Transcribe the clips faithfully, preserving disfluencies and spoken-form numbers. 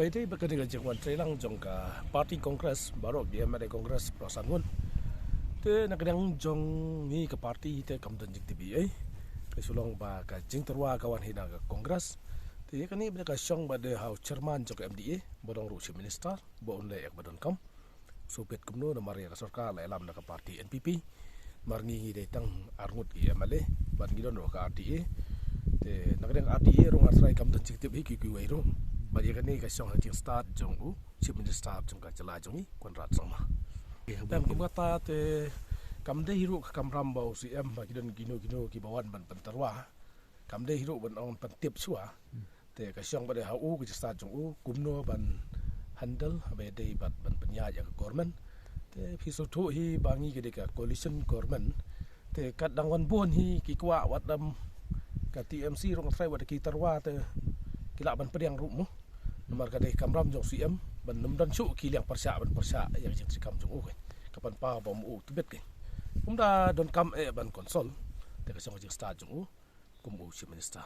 Te ba kane ka jingwan treilang jong ka party Congress, baroh ki M L A Congress, Prasad Ngun. Te na ka liang jong ngi ka party te kam don jingtip ei. Ka shu long ba ka jingtyrwa ka wan hi na ka Congress. Te ïa kane ba ka shong ba dei ha u chairman jong ka M D A, ba dang ruh Chief Minister, ba un leh ïa ka ba donkam. Shu peit kumno namar ïa ka sorkar la ïalam na ka party N P P. Namar ngi ngi dei tang arngut ki M L A, bad ngi don ruh ka R T A. Te na ka dei R T A ruh nga trai kam don jingtip hi ki kiwei ruh. Bad ïa kane ka shong ha jingstad jong u Chief Minister jong ka jylla jong ngi, Conrad Sangma. Te kum kata te kam dei hi ruh ka kamram ba u C M ba ki don kino kino ki ba wan ban pyntyrwa. Kam dei hi ruh ban ong pyntip shuwa. Te ka shong ba dei ha u ka jingstad jong u kumno ban handle haba ïadei bad ban pynïaid ïa ka government. Te phi sngewthuh hi ba ngi ka dei ka coalition government. Te kat dang wan bun hi ki kwah wat dam ka T M C ruh nga trai wat ki tyrwa te ki lah ban pdiang ruh mo. Namar ka dei kamram jong C M ban nym don shuh ki liang pyrshah ban pyrshah ïa ka jingtrei kam jong u ka. Ka pynpaw ba mo u tbit ka. Kumta donkam eh ban consult. Te ka shong ka jingstad jong u kum u Chief Minister.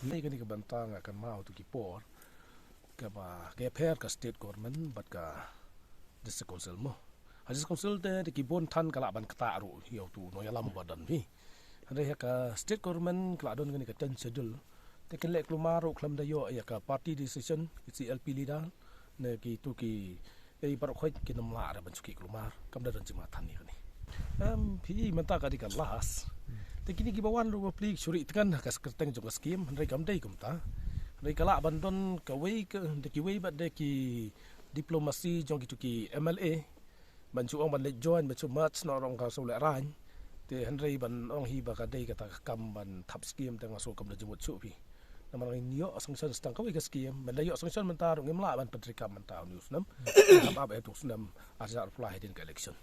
Ngi kane ka bynta nga kynmaw tu ki por kaba ka pher ka state government bad ka district council mo. Ha district council te, te ki bun than ka lah ban ktah ruh ïa utu u nongïalam ba don hi. Hynrei ha ka state government ka lah don kane ka ten schedule. Te kin leh kulmar ruh khlem da ïoh ïa ka party decision, C L P leader ne kitu ki Ei baroh khoit kin ym lah re ban shu ki kulmar kam da don jingma than ïa kane. Em phi mynta ka dei ka last. Te kine ki ba wan ruh ba pli shu ri tkan ha ka kyrteng jong ka skim hynrei kam dei kumta. Hynrei ka lah ban don kawei ka da kiwei bad da ki diplomacy jong kitu ki M L A ban shu ong ban leit join ban shu merge noh rong ka shu leh rang. Te hynrei ban ong hi ba ka dei kata ka kam ban thap skim te nga shu kam da jingmut shuh phi. Namar ngin ïoh sanction tang kawei ka skim, ban da ïoh sanction mynta ruh ngim lah ban pyntreikam mynta u snem. Hap hap eh tu snem ar hajar arphew lai hadien ka election.